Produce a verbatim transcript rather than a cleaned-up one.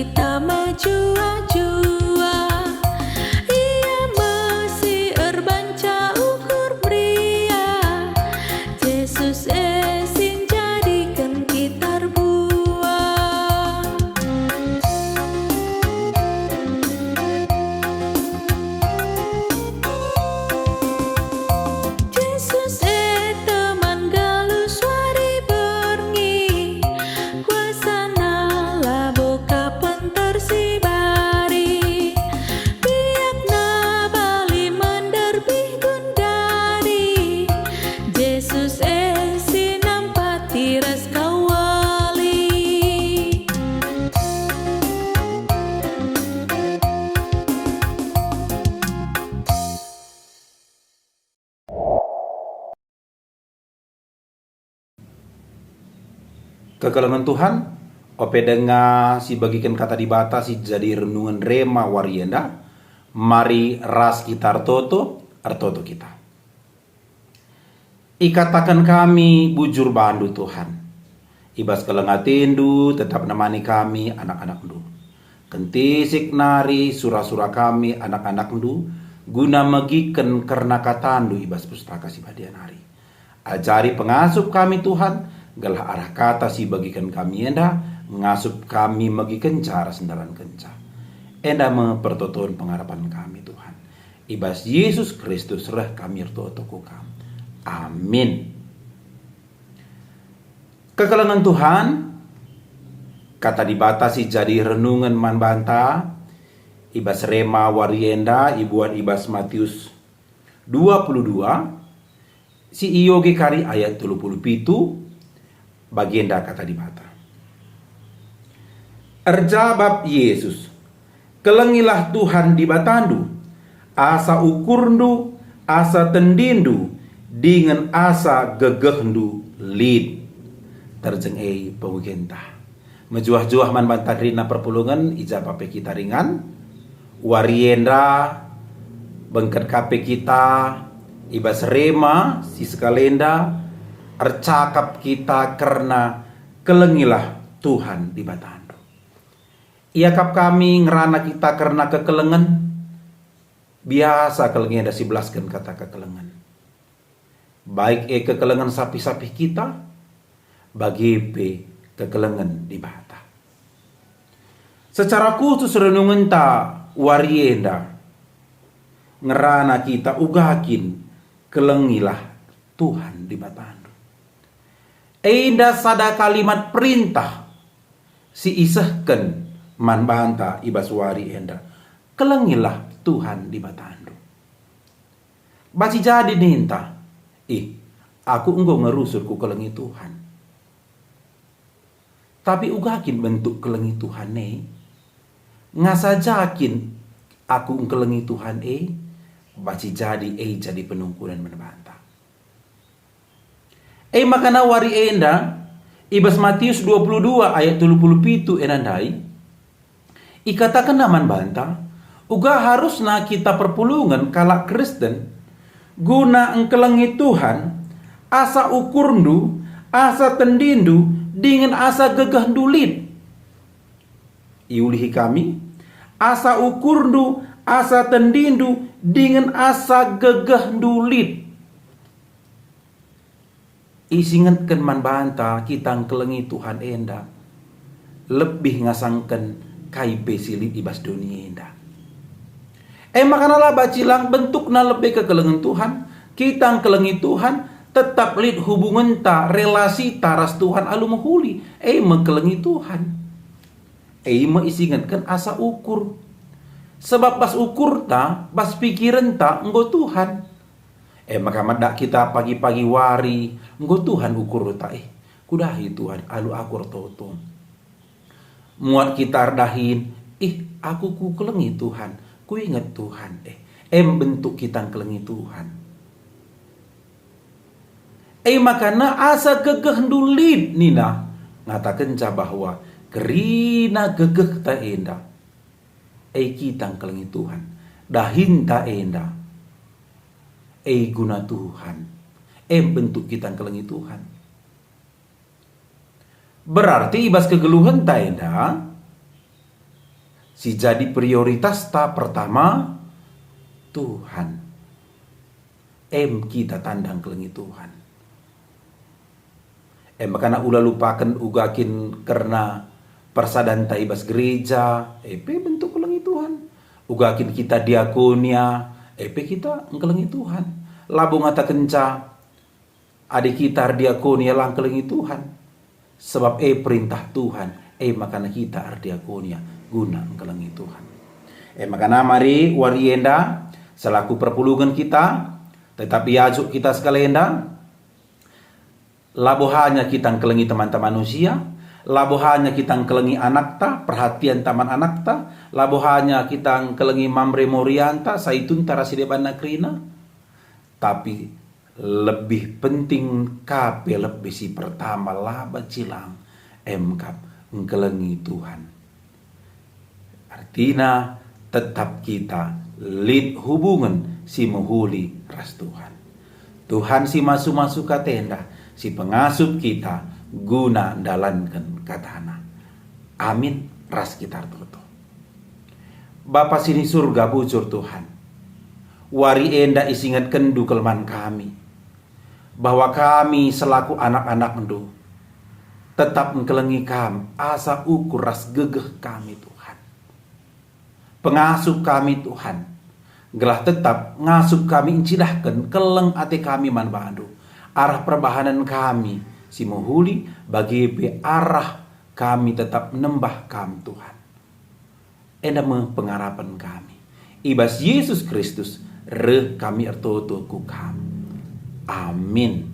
Kita mejuah-juah, Ia me si erbanca ukur meriah. Jesus e si njadiken kita erbuah. Jesus e teman galus wari berngi, kuasaNa labo ka penter si bari, biakNa bali man derbih gundari. Jesus e si nampati ras kawali. Kekelengen Tuhan, ope denga si bagiken Kata Dibata si jadi renungen rema wari enda, mari ras kita ertoto, ertoto kita. Ikataken kami bujur bandu, Tuhan. I bas keleng atendu tetap nemani kami, anak-anakndu. Kentisik nari sura-sura kami, anak-anakndu, guna megiken kerna katandu i bas Pustaka Si Badia nari. Ajari pengasup kami, Tuhan, gelah arah kata si bagiken kami enda ngasup kami megikenca ras ndalankenca. Enda me pertoton pengarapen kami, Tuhan. I bas Jesus Kristus reh kami ertoto ku Kam. Amin. Kekelengen Tuhan, Kata Dibata si jadi renungen man banta, i bas rema wari enda ibuat i bas Matius dua puluh dua, si ioge kari ayat telu puluh pitu, bagenda Kata Dibata. Erjabap Jesus, "Kelengilah Tuhan Dibatandu, asa ukurndu, asa tendindu, dingen asa gegehndu lit." Terjeng e pebagenta. Mejuah-juah man banta kerina perpulungen i ja pe kita ringan. Wari enda bengket ka pe kita i bas rema si sekalenda ercakap kita kerna kelengilah Tuhan Dibatandu. Iakap kami ngerana kita kerna kekelengen, biasa keleng enda sibelasken kata kekelengen. Baik e kekelengen sapih-sapih kita, bage pe kekelengen Dibata. Secara khusus renungenta wari enda ngerana kita uga kin, "Kelengilah Tuhan Dibatandu." Enda sada kalimat perintah si isehken man banta i bas wari enda, "Kelengilah Tuhan Dibatandu." Banci jadi ninta, "Ih, aku enggo nge rusur kukelengi Tuhan." Tapi uga kin bentuk kelengi Tuhan e? Ngasa ja kin aku ngkelengi Tuhan e? Banci jadi e jadi penungkunen man banta. E maka wari enda, i bas Matius dua puluh dua ayat telu puluh pitu enda ndai, ikatakenna man banta, uga harusna kita perpulungen kalak Kristen guna engkelengi Tuhan, asa ukurndu, asa tendindu, dingen asa gegehndu lit. Iulihi kami, asa ukurndu, asa tendindu, dingen asa gegehndu lit. Isingetken man banta kita ngkelengi Tuhan enda lebih ngasangken kai pe si lit i bas doni enda. E maka la banci lang bentukna lebe kekelengen Tuhan, kita ngkelengi Tuhan, tetap lit hubungenta, relasita ras Tuhan alu mehuli, e me kelengi Tuhan. E me isingetken asa ukur. Sebab bas ukurta, bas pikirenta enggo Tuhan. E maka medak kita pagi-pagi wari, enggo Tuhan ukurta, eh, kudahi Tuhan alu aku ertoto. Muat kita erdahin, ih, aku kukelengi Tuhan, kuinget Tuhan, eh, em bentuk kita ngkelengi Tuhan. E maka asa gegehndu lit nina, ngatakenca bahwa kerina gegehta enda, e kita ngkelengi Tuhan. Dahinta enda, e guna Tuhan, e bentuk kita ngkelengi Tuhan. Berarti i bas kegeluhenta enda, Si jadi prioritasta pertama, Tuhan. Em kita tanda ngkelengi Tuhan. Em makana ula lupaken uga kin kerna persadanta i bas gereja, e pe bentuk kelengi Tuhan. Uga kin kita diakonia, e pe kita ngkelengi Tuhan. Labo ngatakenca, adi kita erdiakonia la ngkelengi Tuhan. Sebab e perintah Tuhan, e makana kita erdiakonia guna ngkelengi Tuhan. E makana mari wari enda, selaku perpulungen kita, tetap iajuk kita sekalenda, labo hanya kita ngkelengi teman-teman manusia, labo hanya kita ngkelengi anakta, perhatian taman anakta, labo hanya kita ngkelengi Mamre Morianta, Saitunta ras si debanna kerina, tapi lebih penting ka pe, lebih si pertama laba cilang, em kap ngkelengi Tuhan. Artina, tetap kita lit hubungen si mehuli ras Tuhan. Tuhan si masu-masu katenda, si pengasup kita guna ndalanken katana. Amin. Ras kita ertoto. Bapa si ni Surga, bujur Tuhan, wari enda isingetkenNdu kal man kami, bahwa kami selaku anak-anakNdu tetap ngkelengi Kam asa ukur ras gegeh kami, Tuhan. Pengasup kami, Tuhan, gelah tetap ngasup kami ncidahken keleng ate kami man baNdu, arah perbahanen kami si mehuli, bage pe arah kami tetap nembah Kam, Tuhan. Enda me pengarapen kami. I bas Yesus Kristus reh kami ertoto ku Kam. Amin.